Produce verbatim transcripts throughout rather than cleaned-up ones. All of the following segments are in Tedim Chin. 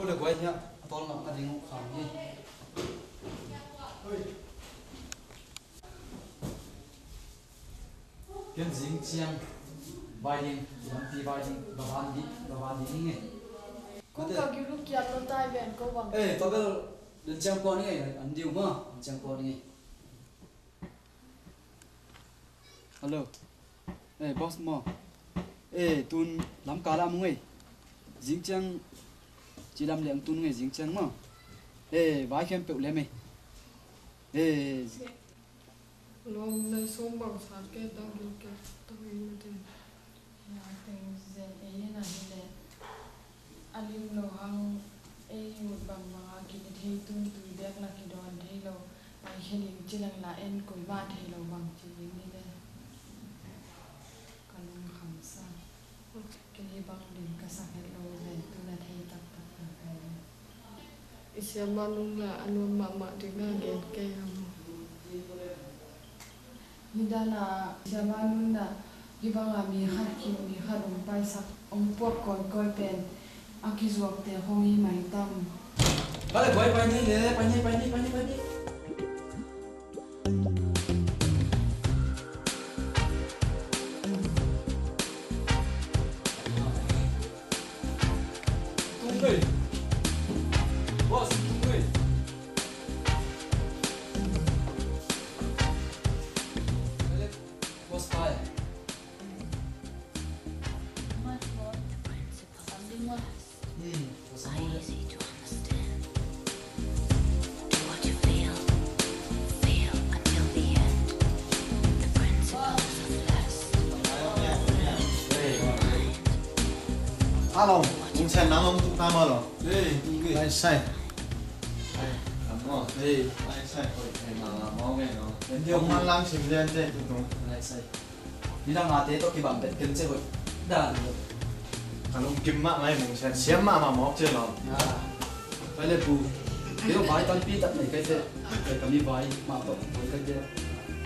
Ko le guai hiah a tawl ngah nading uh kham hi. Ken zing ciang vai ding, lampi vai ding, va van ding, va van ding hi ngei. Kong ka gilu kiat lo tai ven ko bang. Eh, Pavel, den ciang pawh ni ngei, an diu ma, den ciang pawh ni ngei. Hello. Eh, boss maw. Eh, tun lamkal ah mu ngei. Zing ciang ci lam liang tun ngei zing ciang maw. Eh, vai khempeuh lem ei. Eh, Lawm nai sawm bang sat ke dang gil ke tang in na ten. Hia teng zen ei na hi le. A lim lo hang ei ut bang bang a kine thei tun tui bek la kidawn thei lo. Ai khe ding ci leng la en koi mah thei lo bang ci ding hi le. Ka lungkham sa. Kei bang ding ka sak het lo ve tu na thei taktak na kai. I siamah nungla a nuam mahmah ding a gen kei ham. Nidana siamah nungna hi banga mi khat khin mi khat hong paisak hong puak kawikawi pen a kizuakte khong hi mai tam. Vale, pai, pai ni le, pai ni, pai ni, pai ni, pai ni. Hello, Mung Sen, nang om tuk ta ma lo. Hey, Mung Sen. Lai sai. Lai sai. Hey. Lai sai, koi, hey, ma, ma, ma, ma, ma. Mung Man lang sim lian te, tu, tu. Lai sai. Nidang a te tawh kibang bet ken ce hoih dan lo. Ka lungkim mahmah hi Mung Sen, siam mahmah mawk ci lo. Ya. Pai le pu. Kei vai tampi tak nei kai te. Kai kami vai mah tawh voi kai te.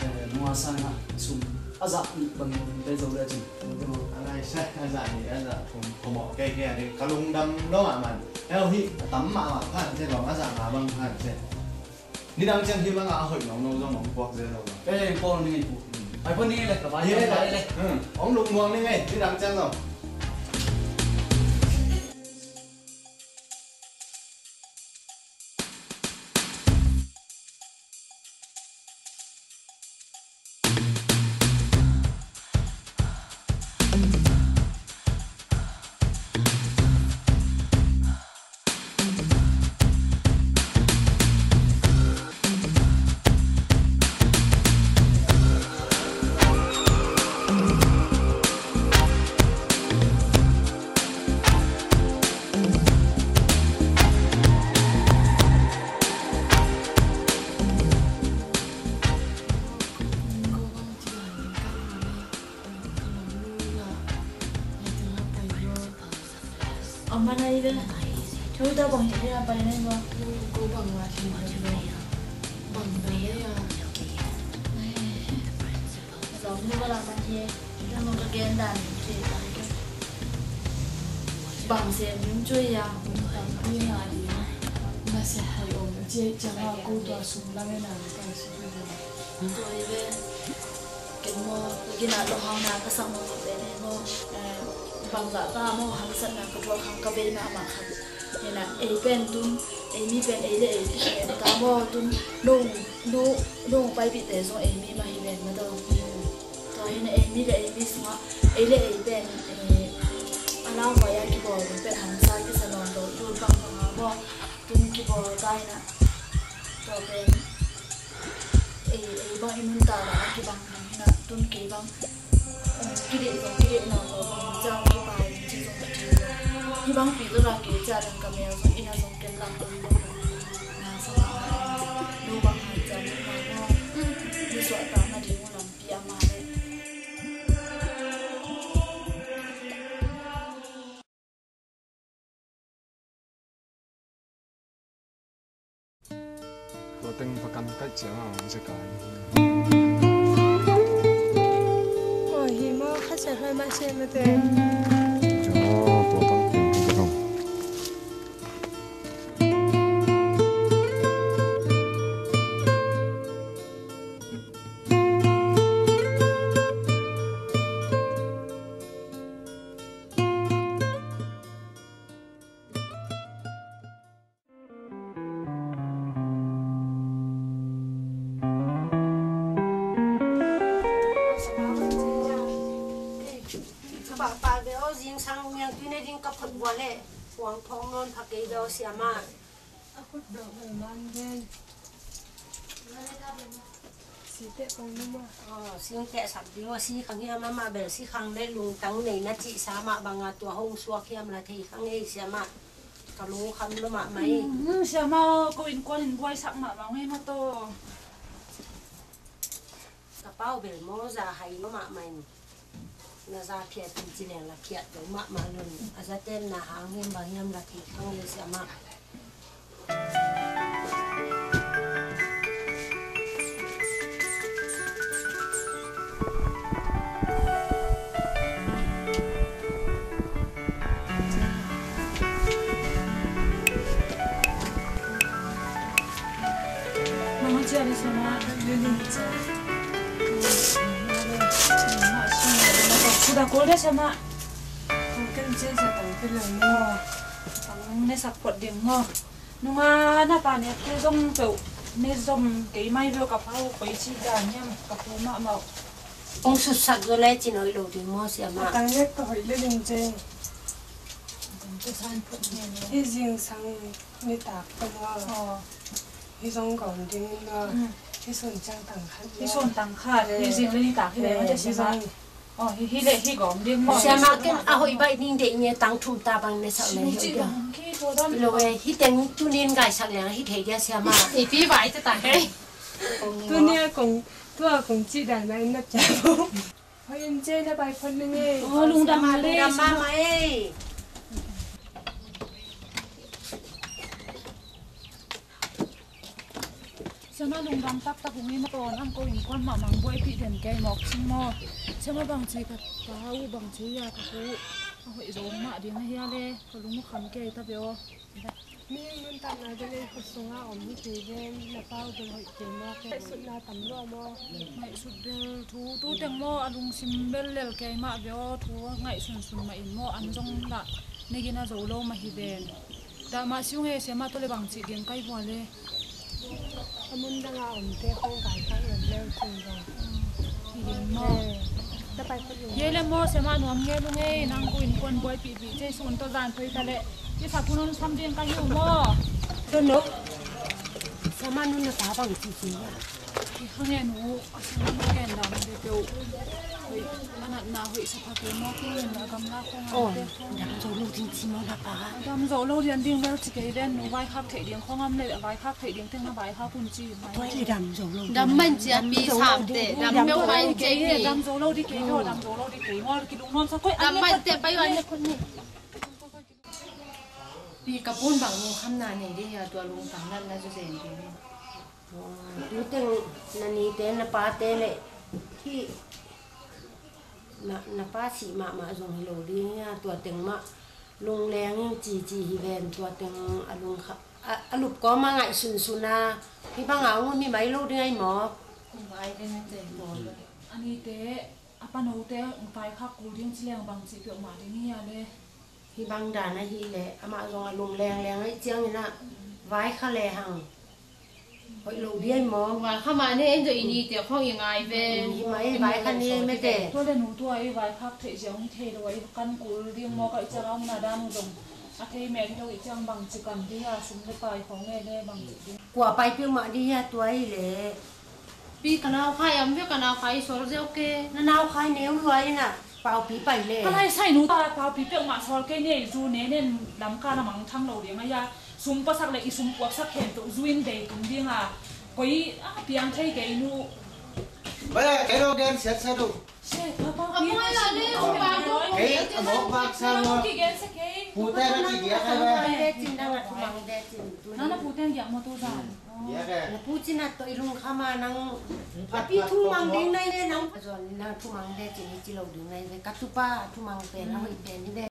Eh, nua sang a sum a zah nih bang kai zo le cin. A lai sa a zah nih a zah thum khawmawh kei kei a ding ka lungdam lo mahmah. Heuh hih a tam mahmah phan ci lo a zah nga bang phan ci. Nidang ciang hih bangah a hoih nawn lo zong hong puak zel lo. Eh, hong puak lo ni ngei pu. Ai, puak ni ngei le, ka vai, ka vai le. Hong lungmuang ni ngei, nidang ciang zong. A man ahi ve. Thu ta bang hi a pai nai ba. Ko bang la thi ba. Bang da le ya. Zong ni ba la man hi. Nang ka gen dan hi ba. Bang se min chui ya. Bang chui ya di. Na se hai om. Cie cia ma ko tua sum la ngai na ka su. Tua hi ve. Ken maw, ka ginat lo hang na ka sak maw, ka pen hi maw, eh, bangzah ka maw, haksatna ka tuak hang ka bei mahmah khat. Hi na, ei pen tun, ei mi pen ei le ei kikhen ta maw, tun, nung, nu, nung paipihte zong ei mi mah hi ven mah tawh. Tua hi na, ei mi le ei mi sungah, ei le ei pen, eh, a lauhuai a kibawl pen hamsa kisa nawn lo, tul bang bang a maw, tun kibawl ta hi na. Tua pen, ei, ei bang i nuntak dan a kibang hang hi na, tun kei bang, eh, kideih zong kideih nawn lo bang, ciang kipai ding ci zong kici lo. Hih bang pi zong a kei ciah dang ka mel zong ina zong ken lam lo hi lo. Na sa mah na, lo bang hang ciang lo bang lo. Ni suahtak nading uh lampi a mah leh. Tua teng pakan kaih ciang a hong zia kai. Aw, hi maw, kha sia hlai mah sia mate. Tua teng teng teng teng. Pahpah ve aw, zingsang niangtui ne ding ka phot vua leh puang phawng nawn pha kei ve aw siamah. A khut dawh bel man ven. Siteh kong numa. Aw, singteh sak ding aw, si khang hiam amah bel si khang le lungtang nei na cihsa mah banga tua hong suak hiam la thei khang ei siamah. Ka lungkham lo mahmah ei. Siamah aw, ko innkuan in buaisak mahmah ngei mataw. Ka pau bel maw za hai lo mahmah in. Na za phiat in ci leng la phiat lo mahmah lun. A zaten na hang hiam bang hiam la thei khang ei siamah. Mama cia le siamah. Kuda kol le siamah. Tangken cia cia tangken lang ni. Tang ne sak phot ding maw. Nunga na pa ne te zong peuh ne zong kei mai bel ka pau koi ci dan hiam ka pu mahmah. Hong sutsak zo le cin hoih lo ding maw siamah. Tang ne ka hoih le ding ce. Hi zingsang nitak ka maw. Hi zong gawm ding in maw. Hi sun ciang tang khat. Hi sun tang khat. Hi zing le nitak hi le maw te siamah. Aw, hi, hi le hi gawm ding maw. Siamah ken a hoih baih ding deih nge tang thum ta bang ne sak le hi dia. Lo e, hi teng tunin gaisak leng hi thei dia siamah. Ipi vai te ta hei. Tunia kong, tua kong ci dan na in na pia bo. Hoi in ce na bai phot ning e. Aw, lungdam le. Lungdam mahmah ei. Siamah lungdam taktak ung i mataw, nang ko innkuan mahmah buaipih den kei mawk cing maw. Siamah bangci ka ta uh bangci ya ka pu a hoih zo mah ding a hia le ka lung kham kei ta beo. Mi nuntakna ding ei khut sunga om hi kei ven na pau ding hoih kei mawk e. Sutna tam lua maw. Ngaihsut bel thu tu teng maw a lungsim bel lel kei mah beo thu ngaihsunsun mah in maw an zong dah negin a zo lo mah hi ven. Dah mah siung he siamah tawh le bangci ding kai bua le. A mun danga omte khong kai kai em leu cin bang. Hi ding maw. Hi le maw siamah nuam nge lung ei nang ko innkuan buaipihpih cei sun tawh zan thoi ta leh. Ci sa phun hong sam ding ka hi uh maw. Tun no. Siamah nun na ta bangci ci hia. Ki khangen uh a siamah nu gen dam te peuh. Hoih a natna hoih sa pha kei maw kei a gamla khong a te khong. Dam zo lo ding ci maw na pa. Dam zo lo ding ding bel ci kei ven nu vaikhak theih ding khong am le vaikhak theih ding teng na vaikhak un ci. Tua hi dam zo lo. Dam man cia pi sam te dam peuh mai kei hi. Dam zo lo di kei hi, dam zo lo di kei hi. Ki lung nuam sa koi. Dam man te pai wan le khun ni. Pi ka pun bang lungkhamna nei di hi a tua lungtang natna zu zen di hi. Tuteng na nite na pate le hi. Na, na pa sih mahmah zong hi lo ding hi a, tua teng mah lungleng in cici hi ven, tua teng a lungkha, a, a lup kawma ngaihsunsun a, hi banga hong hun hi mai lo ding ahi maw? Hong vai ding a te maw. A nite, a panote, hong taikhak kul ding ci leng bang ci peuhmah ding hi a le. Hi bang dan ahi le, amah zong a lunglengleng ahi ciangin ah, vaikha le hang. Hoih lo diai maw? Vaikha mah ne en zo i ni te khong i ngai ve. Hi mah i vaikha ne mete. Tua le nu tua i vaikhak theih ziau ni thei lo a i kan kul ding maw ka i ciang a omna dan uh zong. A thei mel hi lo i ciang bang ci kan ding a sum le pai khong nge le bang ci ding. Kua pai peuhmah ding hi a tua i le. Pi ka nau khai am ve ka nau khai i sor ziau ke. Na nau khai neu lua i na. Paupi pai le. Ka lai sai nu ta paupi peuhmah sawl kei nei zu ne nen lam ka na mang thang lo ding a ia. Sum pasak le i sum puaksak khen to zu in dei tung ding a. Koi a piang thei kei nu. Bale, kei lo gen siat siat uh. Se, paupi. Kei a mawk bak sa lo. Pute na ki giak a le. Cin dang a thumang de cin. Na na pute giak mo tu zan. Na pu cin a toh i lungkham a nang a pi thumang ding nai ve nang. Zuan na thumang ve cin i ci lo ding nai ve ka tupa a thumang pen a hoih pen hi ve.